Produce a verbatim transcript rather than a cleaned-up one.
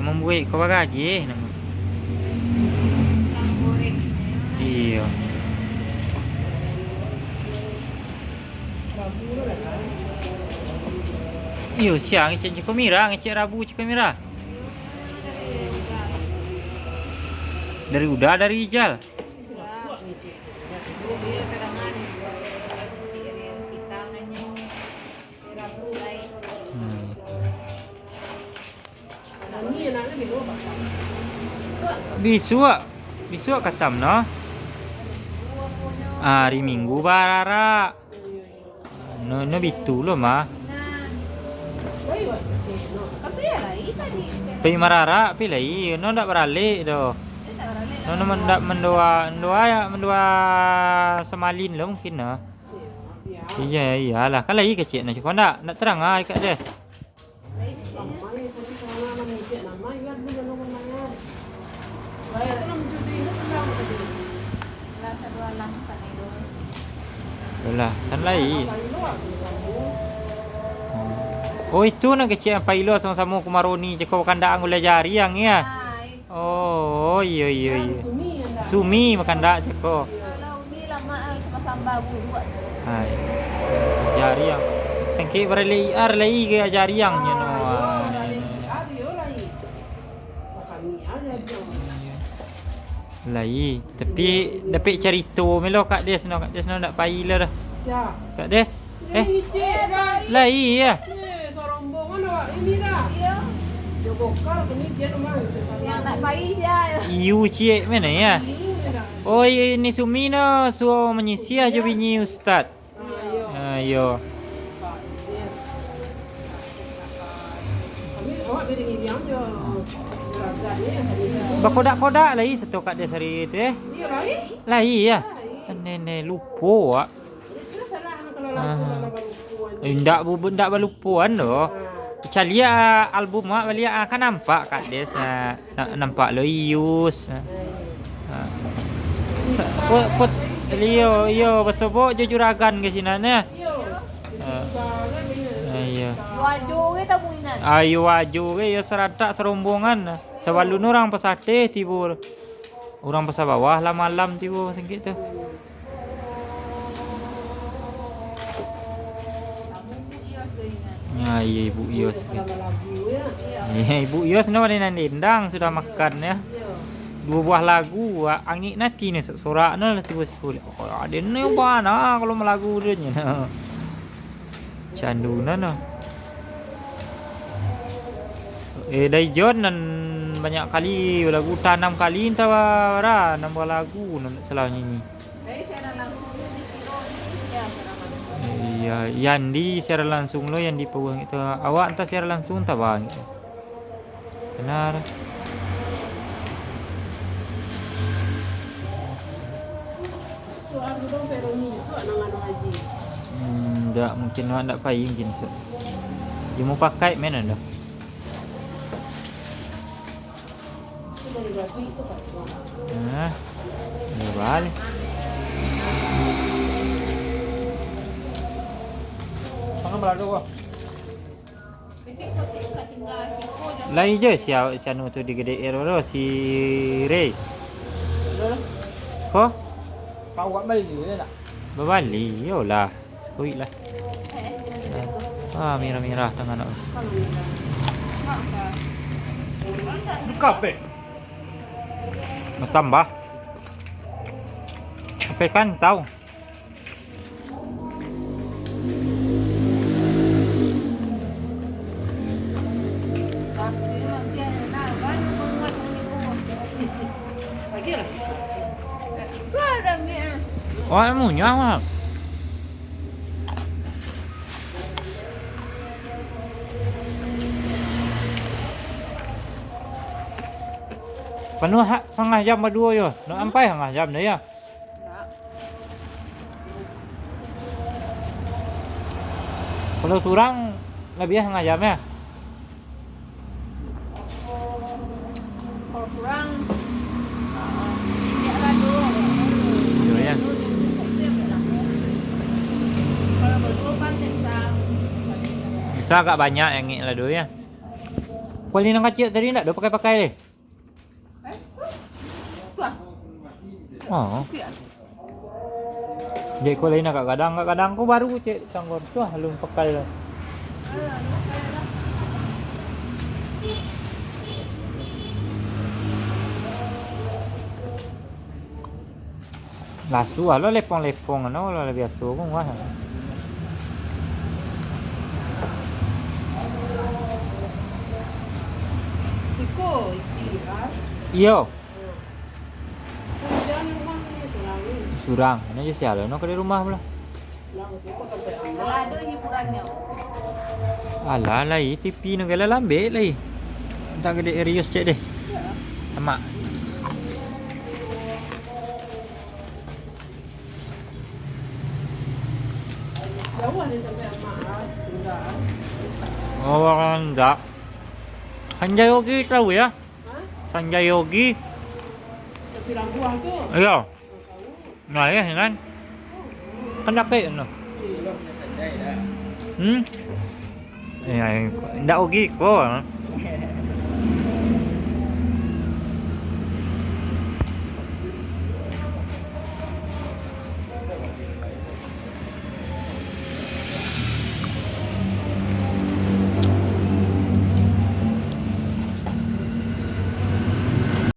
Mambuek ko bagageh namo. Iyo. Iyo, siang ngecek ciko mira, ngecek Rabu ciko mira. Dari Uda, dari Ijal. Hmm. Bisuak, bisuak katam no. Ari Minggu bararak. No, no bitu lo mah. Pai mararak, pai lai, no ndak baralek doh. No, no ndak mandoa, mandoa, mandoa samalin lo mungkin no. Iyo, iyolah. Kan lai kecek no, cako ndak, ndak tarang ah, Kak Des. Lah, kan lai. Hmm. Oh, itu nan kecek nan pailo samo-samo kumaroni, cako kandak anggulai jariang, ya? Oh, iyo, iyo, iyo. Sumi makandak cako. Kalau umi lamak, eh, sama samba buruak. Hai. Jariang. Sangkek baralek I R lai ka jariangnyo no. Ah, iyo, baralek I R yo lai. Sakami aja jariang. Lai, tapi dapek carito melo Kak Des no, Kak Des no ndak pai lah dah. Sia? Kak Des? Eh? Lai, ya? Eh, sarombongan awak ini dah. Iyo. Yo bokar kami dia rumah. Yang nak pai sia. Iyu ciek mana ya? Iyu dah. Oh, ini Sumi no suo manyisiah jo bini Ustad. Ah, iyo. Ah, iyo. Kami awak beri ngiriang jo. Juragan ni yang kami. Bakodak-kodak lai sato Kak Des hari tu, eh? Iyo, lai. Lai, ya? Lai. Nene lupo, wak. Eh, ndak bu-, ndak balupoan doh. Caliak album awak baliak, ah, kan nampak Kak Des, ah, na-, nampak lo Iyus. Ah. Ah. Sa-, ko-, ko-, iyo, iyo, basobok jo juragan ka sinan, eh. Ah. Ah, iyo. Wajo ge tamu inan. Ah, iyo, wajo ge, iyo, saratak sarombongan. Sabalun urang Pasateh tibo. Urang Pasa Bawah lah malam tibo sangkek tu. Ya, iyo, Ibu Yos. Ya, Ibu Yos no ado nan dendang sudah makan, ya. Duo buah lagu, a-, angek nati ni, sorak-sorak no lah tibo siko. Oh, ado ni bana kalau malagu tu nyo. Candu nan no. Eh, Dai John nan banyak kali balagu, tanam kali entah bara, nambah lagu nan salah nyanyi. Dari siaran langsung tu di Siro ni, siaran langsung. Iya, Yandi siaran langsung lo, Yandi Pawang itu. Awak entah siaran langsung entah bang itu. Benar. Soal tu dong, Peroni bisuak nan anu haji. Hmm, ndak, mungkin awak ndak pai mungkin bisuak. Dia mau pakai mana dah? Nah, dia balik. Tangan balado kau. Lai jo si, si anu tu di G D R tu, si Ray. Ko? Kau buat bali juga tak? Babali, yolah. Sekuik lah. Ah, mirah-mirah tangan awak. Buka, Pek. Mas tambah. Sampai kan tahu. Wah, munyah mah. Panuah ha-, sangah jam baduo yo. Nak ampai sangah jam dah yo. Kalau surang, labiah sangah jam yo. Kalau surang, ah, indak lah tu. Iyo, yo. Kalau baduo kan bisa. Bisa agak banyak yang ngek lah tu yo. Kuali nan kaciak tadi ndak do pakai-pakai leh. Oh. Dek kuali nan agak gadang, agak gadang ko baru cek tanggor tu ah, alun pakai lah. Lasu lah lepong-lepong no, lah biaso pun wah. Siko iti ah. Iyo. Surang, ini aja sialan no ka di rumah pulo. Alah, ado hiburannyo. Alah, lai T V no gala lambek lai. Entah gede Erius cek deh. Amak. Jauh ni sampai amak ah. Enggak. Oh, orang enggak. Sanjay Ogi tahu ya? Hah? Sanjay Ogi. Tapi rambuang tu. Iya. Nah, ya kan? Kan dakek tu. Hmm? Ya, ndak Ogi ko.